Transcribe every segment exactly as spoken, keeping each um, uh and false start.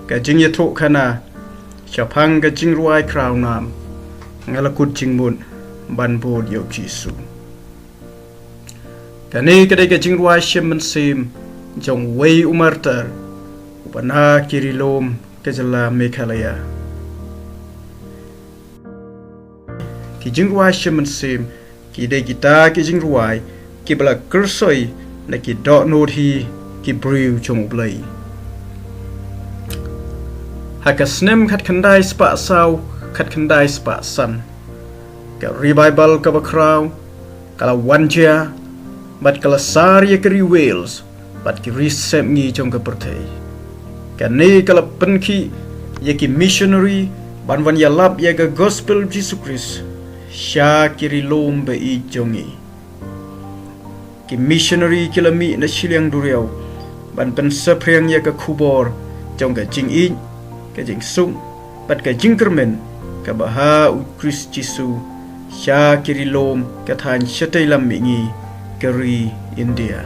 Ka jingïathuhkhana shaphang ka jingrwai khraw nam, nga la kut jingmut ban bud ïa u Jisu. Kane ka dei ka jingrwai shim mynsiem jong uwei u martyr uba na ki ri lum ka jylla Meghalaya. Ki jingrwai shim mynsiem ki dei kita ki jingrwai kiba la kyrsoi na ki dohnud hi ki briew jong U Blei. Ha ka snem khatkhyndai spah saw khatkhyndai spah san, ka revival kaba khraw ka la wan jia bad ka la sar ïa ka ri Wales bad ki ri sepngi jong ka pyrthei. Kane ka la pynkhih ïa ki missionary ban wan ïalap ïa ka gospel Jisu Khrist sha ki ri lum ba ïeit jong ngi. Ki missionary ki la mih na shiliang duriaw ban pynsaphriang ïa ka khubor jong ka jingïeit, ka jingsuk bad ka jingkyrmen kaba ha u Khrist Jisu sha ki ri lum ka thaiñ shatei lam mihngi, ka ri India.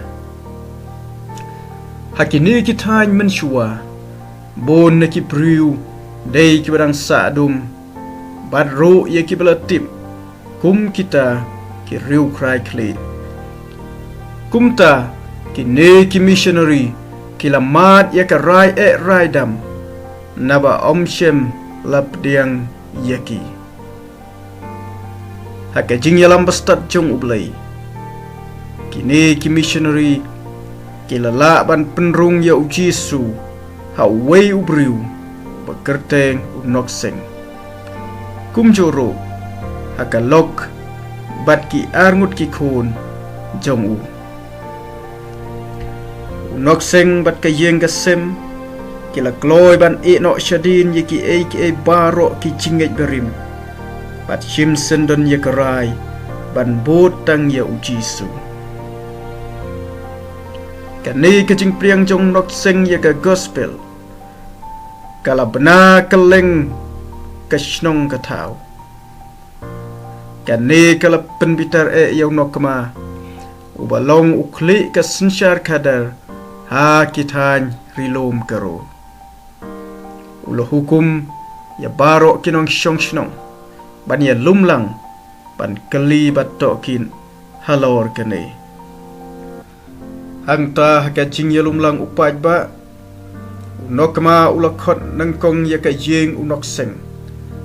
Ha kine ki thaiñ mynshuwa, bun na ki briew dei kiba dang sah dum bad ruh ïa kiba la tip kum kita ki riewkhrai khlieh. Kumta kine ki missionary ki la mad ïa ka rai eh rai dam, naba ym shym la pdiang ïa ki. Ha ka jingïalam bastad jong U Blei, kine ki missionary ki la lah ban pynrung ïa u Jisu ha uwei u briew ba kyrteng u Nokseng, kumjuh ruh ha ka lok bad ki arngut ki khun jong u. U Nokseng bad ka ïing ka sem ki la kloi ban ïehnoh shadien ïa kiei kiei baroh ki jingngeit barim bad shim syndon ïa ka rai ban bud tang ïa u Jisu. Kane ka jingpdiang jong u Nokseng ïa ka gospel ka la bna kylleng ka shnong ka thaw. Kane ka la pynbitar eh ïa u Nokma, uba long u khlieh ka synshar khadar ha ki thaiñ ri lum Garo. U la hukum ïa baroh ki nongshong shnong ban ïalum lang ban kylli bad tohkit halor kane. Hangta ha ka jingïalum lang u paidbah, u Nokma u la khot nyngkong ïa ka ïing u Nokseng,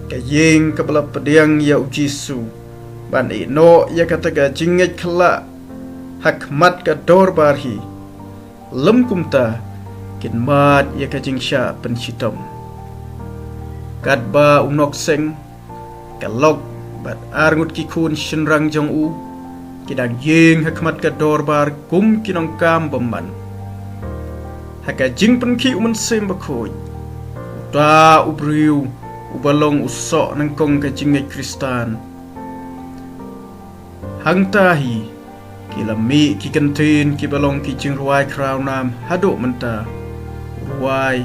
ka ïing kaba la pdiang ïa u Jisu, ban ïehnoh ïa kata ka jingngeit khyllah ha khmat ka dorbar hi. Lym kumta kin mad ïa ka jingshah pynshitom. Katba u Nokseng, ka lok bad arngut ki khun shynrang jong u ki dang ïeng ha khmat ka dorbar kum ki nongkam bymman. Ha ka jingpynkhih u Mynsiem Bakhuid, uta u briew uba long u soh nyngkong ka jingngeit Khristan. Hangta hi ki la mih ki kyntien kiba long ki jingrwai khraw nam haduh mynta. Rwai.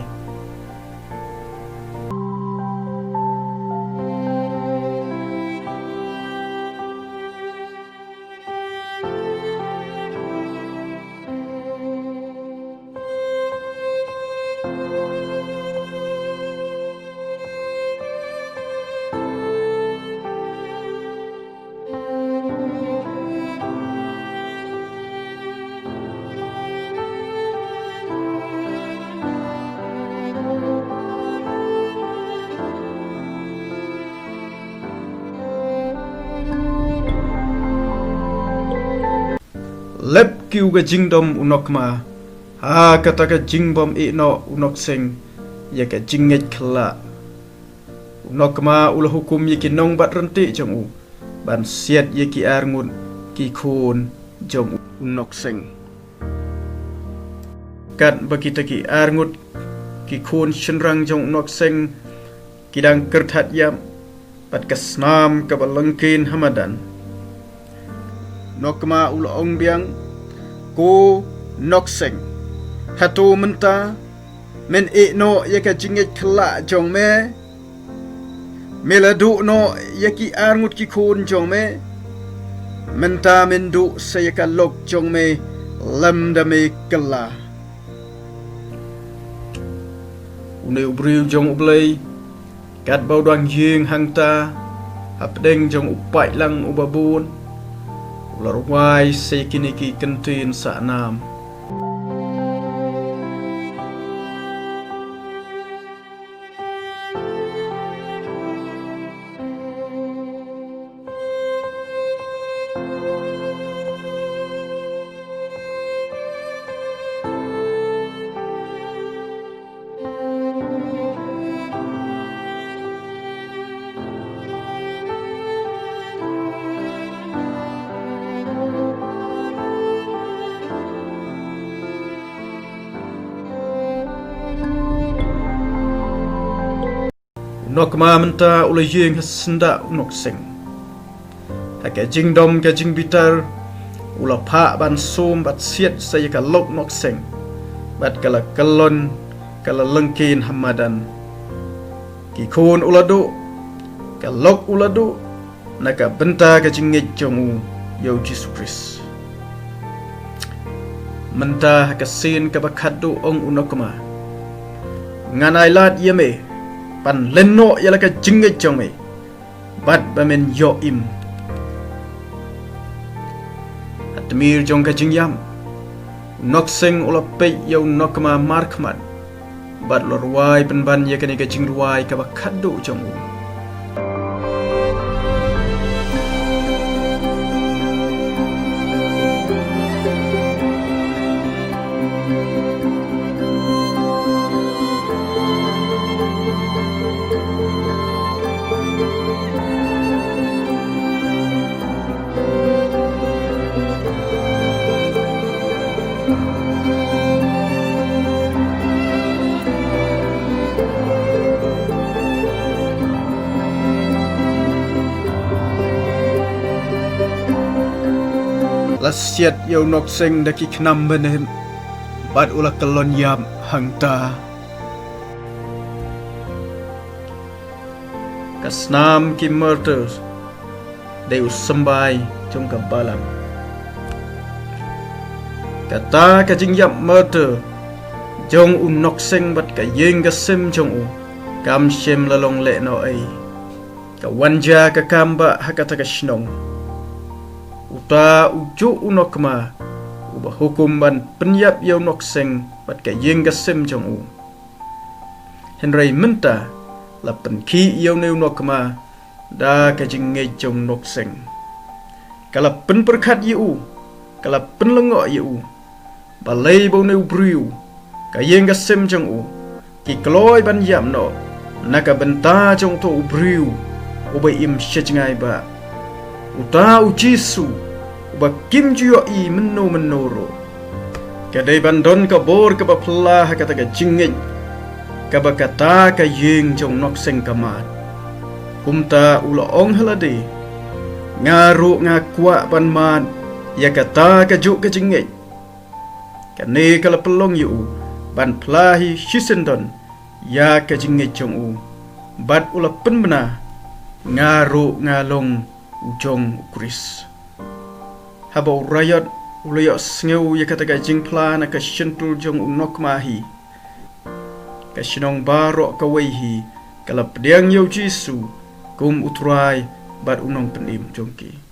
Lep kiew ka jingdom u Nokma ha kata ka jingbym ïehnoh u Nokseng ïa ka jingngeit khyllah. U Nokma u la hukum ïa ki nongbat ryntih jong u ban siat ïa ki arngut ki khun jong u Nokseng. Katba kita ki arngut ki khun shynrang jong u Nokseng ki dang kyrthat ïap bad ka snam kaba lyngkien ha madan, u Nokma u la ong biang, "Ko Nokseng, hato mynta men ïehnoh ïa ka jingngeit khyllah jong me? Me la duh noh ïa ki arngut ki khun jong me. Mynta men duh sa ïa ka lok jong me lymda me kylla." Une u briew jong U Blei, katba u dang ïeng hangta hapdeng jong u paidlang uba bun, u la rwai sa kine ki kyntien sahnam. U Nokma mynta u la ïeng ha syndah u Nokseng. Ha ka jingdom ka jingbitar, u la phah ban sum bad siat sa ïa ka lok Nokseng, bad ka la kyllon, ka la lyngkien ha madan. Ki khun u la duh, ka lok u la duh, na ka bynta ka jingngeit jong u ïa u Jisu Khrist. Mynta ha ka sien kaba khatduh ong u Nokma, ngan ailad ïa me ban len noh ïa la ka jingngeit jong me, bad ba men ïoh im. Ha tmier jong ka jingïap, u Nokseng u la peit ïa u Nokma markhmat, bad u la rwai pynban ïa kane ka jingrwai kaba khatduh jong u. La siat ïa u Nokseng da ki khnam bneng, bad u la kyllon ïap hangta. Ka snam ki martyr dei u symbai jong ka balang. Kata ka jingïap martyr jong u Nokseng bad ka ïing ka sem jong u, kam shym la long lehnohei. Ka wan jia ka kam ba ha kata ka shnong. Uta u juh u Nokma uba hukum ban pynïap ïa u Nokseng bad ka ïing ka sem jong u. Hynrei mynta la pynkhih ïa une u Nokma da ka jingngeit jong u Nokseng. Ka la pynpyrkhat ïa u, ka la pynlyngngoh ïa u. Balei ba une u briew, ka ïing ka sem jong u, ki kloi ban ïap noh na ka bynta jong uto u briew uba im sha jngai ba. Uta u Jisu, uba kim ju ïohi mynno mynno ruh. Ka dei ban don ka bor kaba phylla ha kata ka jingngeit, kaba kata ka ïing jong u Nokseng ka mad. Kumta u la ong ha lade, nga ruh nga kwah ban mad ïa kata kajuh ka jingngeit. Kane ka la pynlong ïa u ban phylla hi shisyndon ïa ka jingngeit jong u, bad u la pynbna, nga ruh nga long u jong u Khrist. Haba u Raiot u la ïoh sngew ïa kata ka jingphylla na ka shyntur jong u Nokma hi, ka shnong baroh kawei hi ka la pdiang ïa u Jisu kum u Trai bad u Nongpynim jong ki.